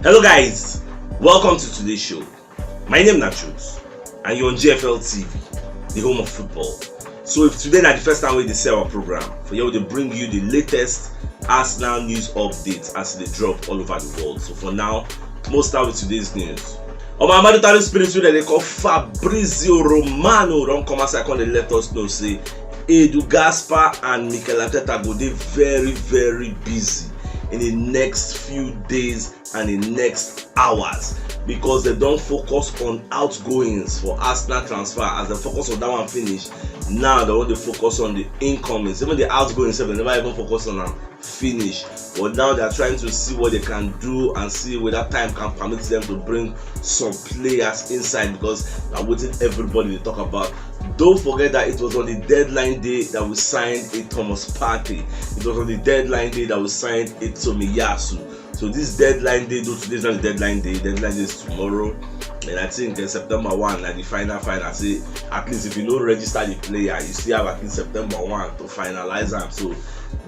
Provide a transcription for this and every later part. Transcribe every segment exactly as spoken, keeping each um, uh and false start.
Hello guys, welcome to today's show. My name na Truth and you're on G F L T V, the home of football. So if today na the first time we dey see our program, for here we dey bring you the latest Arsenal news updates as they drop all over the world. So for now, most start with today's news. Omo, Amadu Tari Spirit wey dem dey call Fabrizio Romano don come outside come dey let us know say Edu Gaspar and Mikel Arteta go dey very very busy in the next few days and the next hours, because dem don focus on outgoings for Arsenal transfer. As dem focus on that one finish, now dem wan dey focus on the incomings. Even the outgoings sef, dem never even focus on am finish, but now they are trying to see what they can do and see whether time can permit them to bring some players inside, because na wetin everybody dey talk about. Don't forget that it was on the deadline day that we signed a Thomas Partey. It was on the deadline day that we signed a Tomiyasu. So this deadline day, though today's not the deadline day, deadline day is tomorrow. And I think uh, September one, like the final final, say at least if you no register the player, you still have at least September one to finalize am. So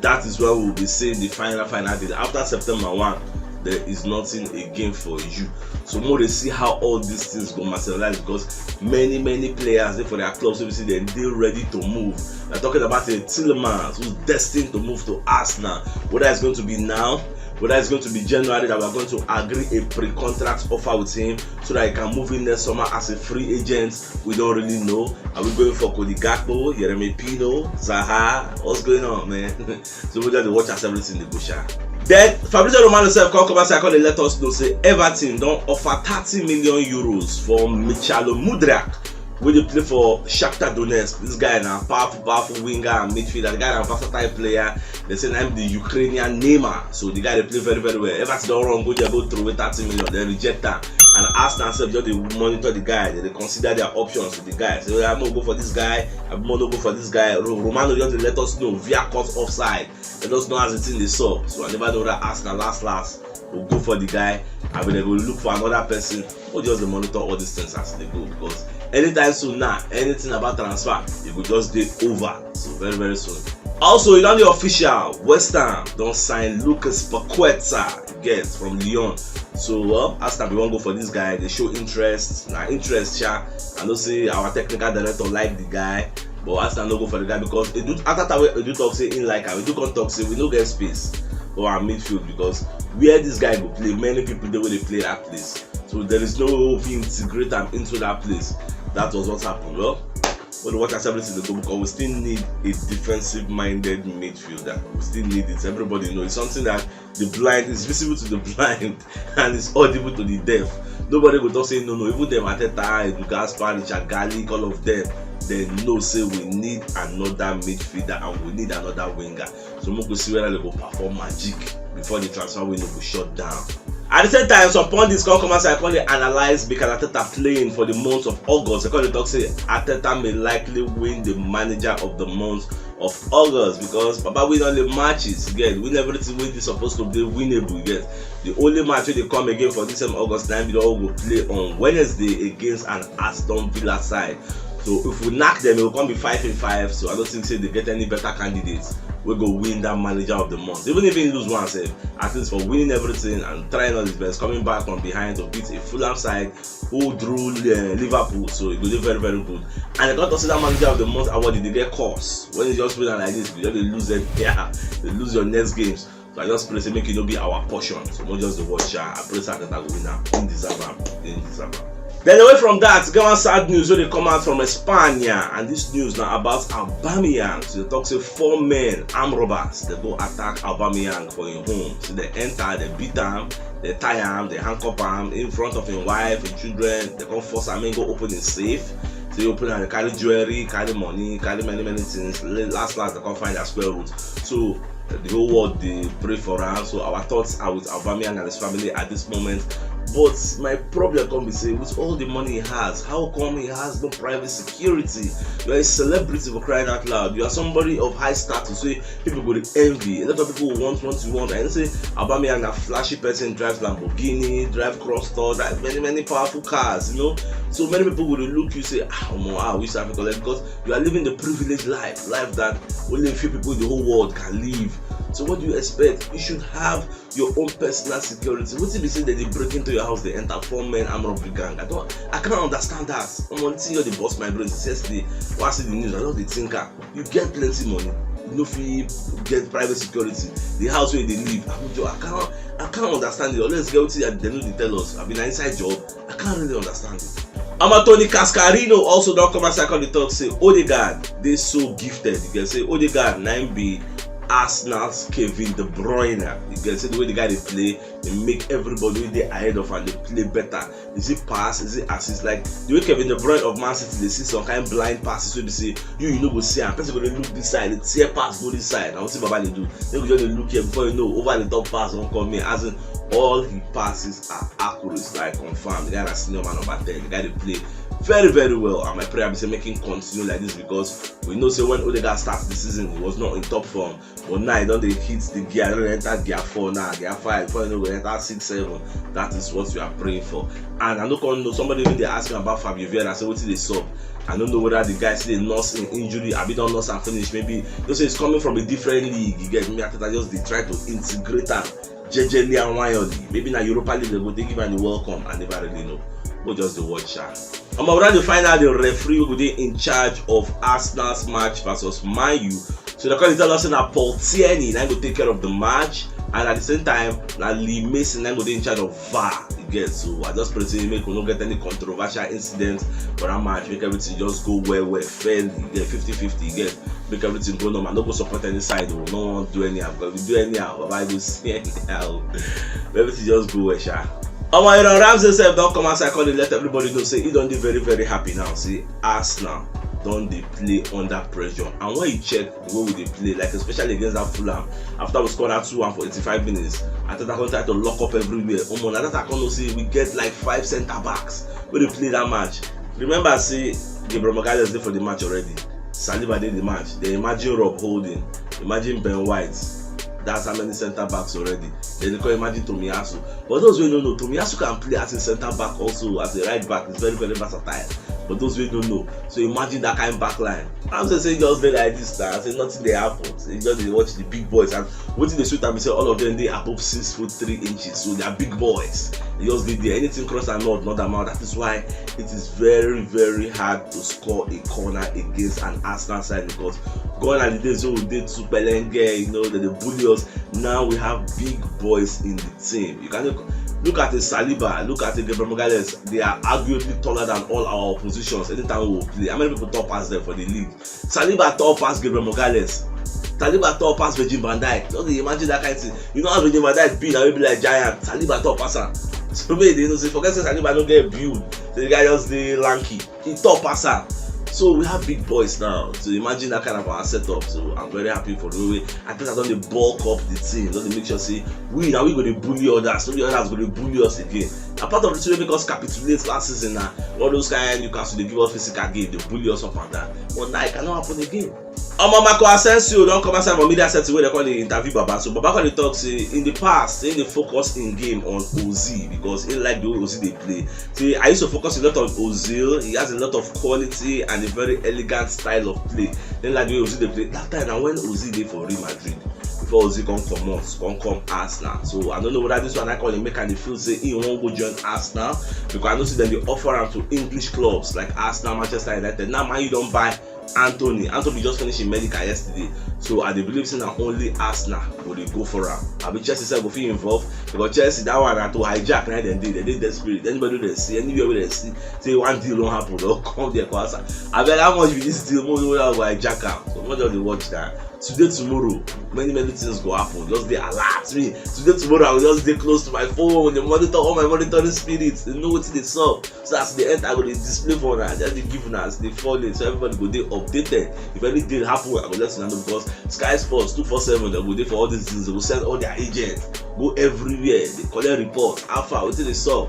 that is when we will be seeing the final final day. After September one, there is nothing again for you. So more dey see how all these things go materialize, because many many players dey for their clubs wey be say dem dey ready to move. We're talking about a Tielemans who's destined to move to Arsenal. Whether it's going to be now, whether it's going to be January that we're going to agree a pre-contract offer with him so that he can move in next summer as a free agent, we don't really know. Are we going for Cody Gakpo, Yeremi Pino, Zaha? What's going on, man? So we just dey watch as everything dey go sha. Then Fabrizio Romano sef come come outside come dey let us know say Everton don offer thirty million euros for Michalo Mudryk wey dey play for Shakhtar Donetsk. This guy na powerful powerful winger and midfielder. The guy na versatile player. They say na him be the Ukrainian Neymar. So the guy dey play very very well. Everton don run go there go throw away thirty million. Dem reject am. And Arsenal sef just dey monitor the guy. Dem dey consider their options with the guy. Say oya, make we go for this guy, abi make we no go for this guy. Ro- Romano just dey let us know via cut offside. Let us know as the thing dey sup. So I never know that Arsenal last last go go for the guy, abi dem go look for another person. We just dey monitor all these things as they go, because anytime soon now, anything about transfer, e go just dey over. So very very soon. Also, e don dey official, West Ham don sign Lucas Paqueta, get from Lyon. So well, Arsenal bin wan go for this guy, they show interest, na interest sha. I know say our technical director like the guy, but Arsenal no go for the guy because Edu, after that wey Edu talk say he like am, Edu come talk say we no get space for our midfield because where this guy go play, many people dey wey dey play that place. So there is no way we fit integrate am into that place. That was what happened. Well, we dey watch as everything dey go because we still need a defensive-minded midfielder. We still need it. Everybody know it's something that the blind is visible to the blind and it's audible to the deaf. Nobody go talk say no, no. Even them Arteta, Edu Gaspar, Richard Garlick, all of them, they know say we need another midfielder and we need another winger. So we go see whether they go perform magic before the transfer window go shut down. At the same time, some pundits come come outside come dey analyze Mikel Arteta playing for the month of August. They come dey talk say Arteta may likely win the manager of the month of August because Baba win all the matches, get win everything wey dey supposed to be winnable, get the only match wey dey come again for this same August na be the one we go play on Wednesday against an Aston Villa side. So if we knack them, it will come be five in five. So I don't think say they get any better candidates wey go win that manager of the month. Even if he lose one sef, at least for winning everything and trying all his best, coming back from behind to beat a Fulham side who drew uh, Liverpool, so it go dey very very good. And I got to see that manager of the month award, they get curse when you just win am like this, you just dey lose it. Yeah, they lose your next games. So I just pray say make it no be our portion. So we just dey watch. Uh, I pray say Arteta go win am. He deserve am. He deserve am. Then away from that, get one sad news wey dey come out from Espania, and this news na about Aubameyang. So they talk say four men, armed robbers, they go attack Aubameyang for him home. So they enter, they beat am, they tie am, they handcuff am in front of him wife, him children. They come force am, he go open him safe. So he open am, they carry jewelry, carry money, carry many many things. La- Last last, they come find their square root. So the whole world dey pray for am. So our thoughts are with Aubameyang and his family at this moment. But my problem come be say, with all the money he has, how come he has no private security? You are a celebrity, for crying out loud. You are somebody of high status. So people go dey envy. A lot of people want what you want. I know say Aubameyang na flashy person, drives Lamborghini, drive cross tour, drive many many powerful cars. You know, so many people go dey look you say, ah, omo, ah, I wish I fit collect, because you are living the privileged life, life that only a few people in the whole world can live. So what do you expect? You should have your own personal security. Wetin be say dem dey break into your house, dey enter four men armed robbery gang? I don't, I can't understand that. I'm on thing wey dey burst my brain since yesterday. When I see the news, I just dey think am. You get plenty money, you no fit get private security. The house wey you dey live, Abuja, I can't, I can't understand it. Unless get wetin dem no dey tell us. I be na inside job. I can't really understand it. Omo, Tony Cascarino also don come outside come dey talk say Odegaard dey so gifted. You get say Odegaard na im be Arsenal's Kevin De Bruyne. You get say the way the guy dey play, dey make everybody wey dey ahead of am dey play better. Is it pass? Is it assist? Like the way Kevin De Bruyne of Man City dey see some kind blind passes wey be say you, you no go see am. Person go dey look this side, dey tear pass go this side. Na wetin Baba dey do. Dem go just dey look here, before you know, over the top pass don come in. As in, all him passes are accurate, like, confirm. The guy na senior man number ten. The guy dey play very, very well, and my prayer be say make him continue like this, because we know say when Odegaard start the season, he was not in top form. But now he don dey hit the gear, don dey enter gear four now, gear five, before you know, go enter six, seven. That is what we are praying for. And I no come know, somebody even dey ask me about Fabio Vieira, say wetin dey sup. I no know whether the guy still dey nurse im injury, abi don nurse am finish. Maybe you know say he's coming from a different league. You get me? Arteta just dey try to integrate am jejely and wayonly. Maybe na Europa League dem go take give am the welcome. I never really know. We just dey watch am. Omo, we don dey find out the referee wey go dey in charge of Arsenal's match versus Man U. So dem come dey tell us say na Paul Tierney na go take care of the match, and at the same time na Lee Mason na go dey in charge of V A R. You get? So I just pray say make we no get any controversial incidents for that match. Make everything just go well, well, fairly. You get? Fifty fifty. You get? Make everything go normal. No go support any side. We no wan do anyhow. Because if we do anyhow, Baba, you go see anyhow. Make everything just go well, sha. Omo, Aaron Ramsey sef don come outside come dey let everybody know say he don dey very, very happy now. Say Arsenal don dey play under pressure, and when you check the way we dey play, like, especially against that Fulham, after we score that two one for eighty-five minutes, Arteta come try to lock up everywhere. Omo, na that I come know say we get, like, five centre backs wey dey play that match. Remember say Gabriel Magalhaes dey for the match already. Saliba dey the match. Then imagine Rob Holding. Imagine Ben White. That's how many centre backs already. Then you come imagine Tomiyasu. But those wey no know, Tomiyasu can play as a centre back also, as a right back. He's very, very versatile. But those wey no know, so imagine that kind back line. I'm just saying, just dey like this now. Say nothing dey happen. Say you just dey watch the big boys, and wetin dey sweet am be say all of them dey above six foot three inches, so they are big boys. They just dey there. Anything cross and not, not amount. That is why it is very, very hard to score a corner against an Arsenal side, because gone are the days wey we dey too pelenge, you know, they dey bully us. Now we have big boys in the team. You can look, look at a Saliba, look at a Gabriel Magalhaes. They are arguably taller than all our oppositions. Anytime we will play, how many people tall pass them for the league? Saliba tall pass Gabriel Magalhaes. Saliba tall pass Virgil van Dijk. Just dey imagine that kind of thing. You know how Virgil van Dijk be now, he be like giant. Saliba tall pass am. So make they know say, forget say Saliba no get build. The guy just dey lanky. He tall pass am. So we have big boys now. So imagine that kind of our setup. So I'm very happy for the way I think I don dey bulk up the team. Don dey make sure say we, now we go dey bully others. So the others go dey bully us again. Apart of the thing wey make us capitulate last season, na all those kind Newcastle dey give us physical game, dey bully us up and down. But now it cannot happen again. Omo, Marco Asensio don come outside for media setting wey dem come dey interview Baba. So Baba come dey talk say in the past, he dey focus in game on Ozil because he like the way Ozil dey play. Say, I used to focus a lot on Ozil. He has a lot of quality and a very elegant style of play. Then like the way Ozil dey play that time, na when Ozil dey for Real Madrid. Before Ozil come comot, come come Arsenal. So I don't know whether this one I call him make am dey feel say he wan go join Arsenal, because I know say dem dey offer am to English clubs like Arsenal, Manchester United. Now Man U don buy Antony. Antony just finish im medical yesterday. So I dey believe say na only Arsenal go dey go for am. Abi Chelsea sef go fit involve? Because Chelsea, that one na to hijack na dem dey. Dem dey desperate. Anybody wey dem see, anywhere wey dem see say one deal don happen, dem come there come ask am, abeg, how much be this deal? Make we know whether we go hijack am. So make we just dey watch na. Today, tomorrow, many, many things go happen. Just dey alert me. Today, tomorrow, I go just dey close to my phone, dey monitor all my monitoring spirits, dey know wetin dey sup. So as e dey enter, I go dey display for una, just dey give una as e dey fall in, so everybody go dey updated. If any deal happen, I go let una know, because Sky Sports two four seven, dem go dey for all these things. Dem go send all their agents go everywhere, dey collect report. How far? Wetin dey sup?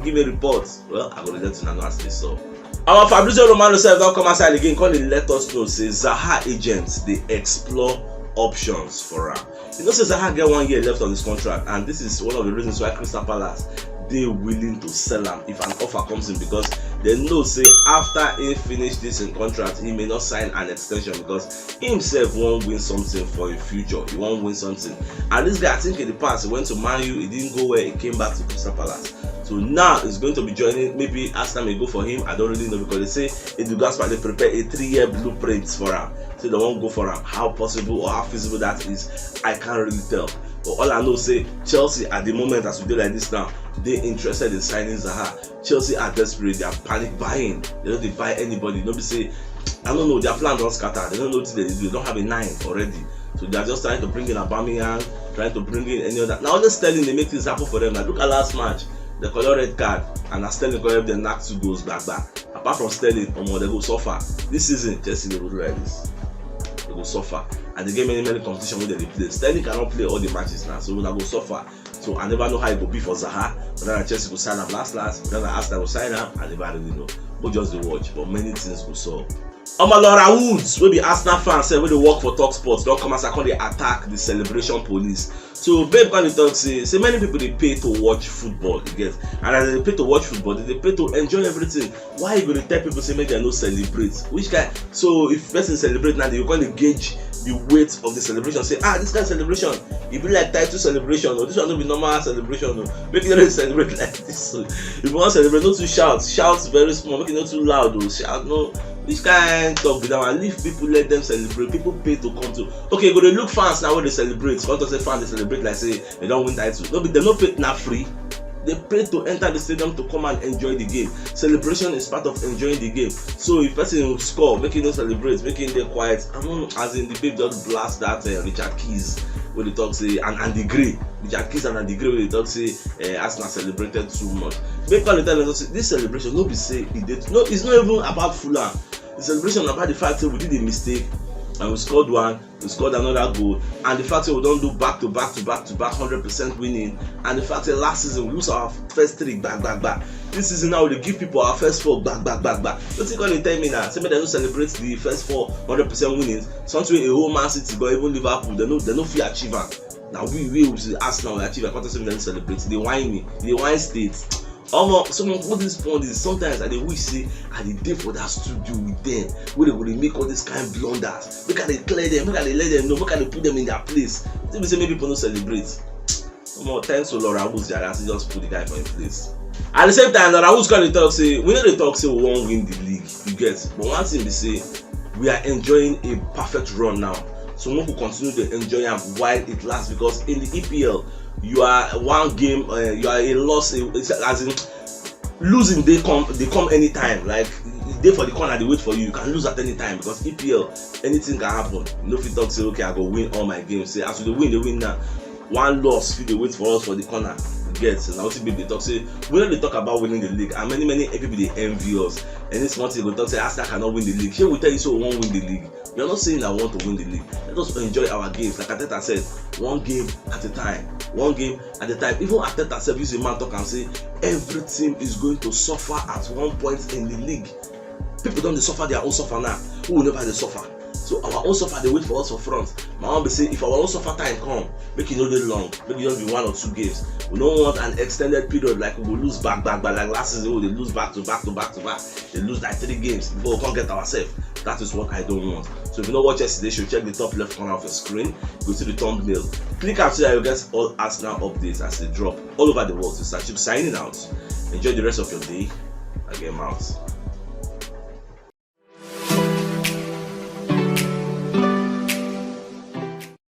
Give me report. Well, I go dey let una know as e dey sup. Our Fabrizio Romano sef don come outside again, come dey let us know say Zaha agents dey explore options for am. You know say Zaha get one year left on his contract, and this is one of the reasons why Crystal Palace dey willing to sell am if an offer comes in, because dem know say after he finish this in contract, he may not sign an extension, because himself wan win something for him future. He wan win something. And this guy, I think in the past, he went to Man U, he didn't go well, he came back to Crystal Palace. So now he's going to be joining. Maybe Arsenal may go for him. I don't really know, because they say Edu Gaspar dey prepare a three-year blueprint for am. Say they wan go for am. How possible or how feasible that is, I can't really tell. But all I know say Chelsea at the moment, as we dey like this now, dey interested in signing Zaha. Chelsea are desperate. They are panic buying. They no dey buy anybody. No be say, I don't know. Their plan don scatter. They don't know what they do. They don't have a nine already. So they are just trying to bring in Aubameyang, trying to bring in any other. Now only Sterling dey make things happen for them. Now look at last match. They collect red card, and na Sterling go help them knack two goals back back. Apart from Sterling, omo, they go suffer. This season, Chelsea dey go do like this. They go suffer. And they get many, many competition wey they dey play. Sterling cannot play all the matches now, so una go suffer. So I never know how e go be for Zaha. Whether na Chelsea go sign am last last, whether na Arsenal go sign am, I never really know. But just dey watch. But many things go solve. Omo, Laura Woods, wey be Arsenal fan sef, wey dey work for Talk Sports, don come as I come dey attack the celebration police. So babe come dey talk say, say many people dey pay to watch football, you get, and as they dey pay to watch football, they dey pay to enjoy everything. Why you go dey tell people say make dem no celebrate? Which kind? So if person celebrate now, they go come dey gauge the weight of the celebration. Say, ah, this kind of celebration, e be like title celebration, or this one no be normal celebration. No, make you no dey celebrate like this. So if you wan celebrate, no too shout. Shout very small. Make it not too loud. Oh, shout no. Which kind talk be that one? Leave people, let them celebrate. People pay to come to. Okay, you go dey look fans now wey dey celebrate. Come talk say fans dey celebrate like say they don win title. No be, dem no pay, na free. They pay to enter the stadium to come and enjoy the game. Celebration is part of enjoying the game. So if person score, make him no celebrate, make him dey quiet. I mean, as in the babe just blast that uh, Richard Keys wey dey talk say, and Andy Gray, Richard Keys and Andy Gray wey dey talk say uh, Arsenal celebrated too much. Make all the time say this celebration no be say e dey, no, it's not even about Fulham. The celebration about the fact say we did a mistake and we scored one, we scored another goal, and the fact say we don do back to back to back to back hundred percent winning, and the fact say last season we lose our first three, back back back. This season now we dey give people our first four, back back back back. Wetin come dey tell me now? Say make dem no celebrate the first four hundred percent winnings. Something wey a whole Man City, but even Liverpool, they no, they no fit achieve am. Now we, we, we Arsenal, we achieve. I can't say we no celebrate. They whine me, they whine state. Omo, some of all these pundits, sometimes I dey wish say I dey dey for that studio with them, where they go dey make all this kind blunders. Make I dey clear them, make I dey let them know, make I dey put them in their place. They be say make people no celebrate. Omo, thanks to Laura Woods, jare, as he just put the guy for him place. At the same time, Laura Woods come dey talk say we no dey talk say we wan win the league, you get. But one thing be say we are enjoying a perfect run now. So make we continue to enjoy am while it lasts, because in the E P L, you are one game, uh, you are a loss, a, it's as in losing dey come, dey come anytime. Like, e dey for the corner, dey wait for you. You can lose at any time, because E P L, anything can happen. You no fit talk say, okay, I go win all my games. Say as you dey win, dey win now. One loss fit dey wait for us for the corner. You get? So na wetin people dey talk say we no dey talk about winning the league, and many, many people dey envy us. Any small thing go talk say Arsenal cannot win the league. Shey we tell you say we wan win the league? We are not saying I want to win the league. Let us enjoy our games. Like Arteta said, one game at a time. One game at a time. Even Arteta sef use a man talk am say every team is going to suffer at one point in the league. People don dey suffer their own suffer now. Who will never dey suffer? So our own suffer dey wait for us for front. My own be say if our own suffer time come, make e no dey long, make e just be one or two games. We no want an extended period like we go lose back back back like last season wey we dey lose back to back to back to back, dey lose like three games before we come get ourselves. That is what I don't want. So if you no watch yesterday show, check the top left corner of your screen. You go see the thumbnail. Click am so that you get all Arsenal updates as they drop all over the world. This is Achib signing out. Enjoy the rest of your day. I get out.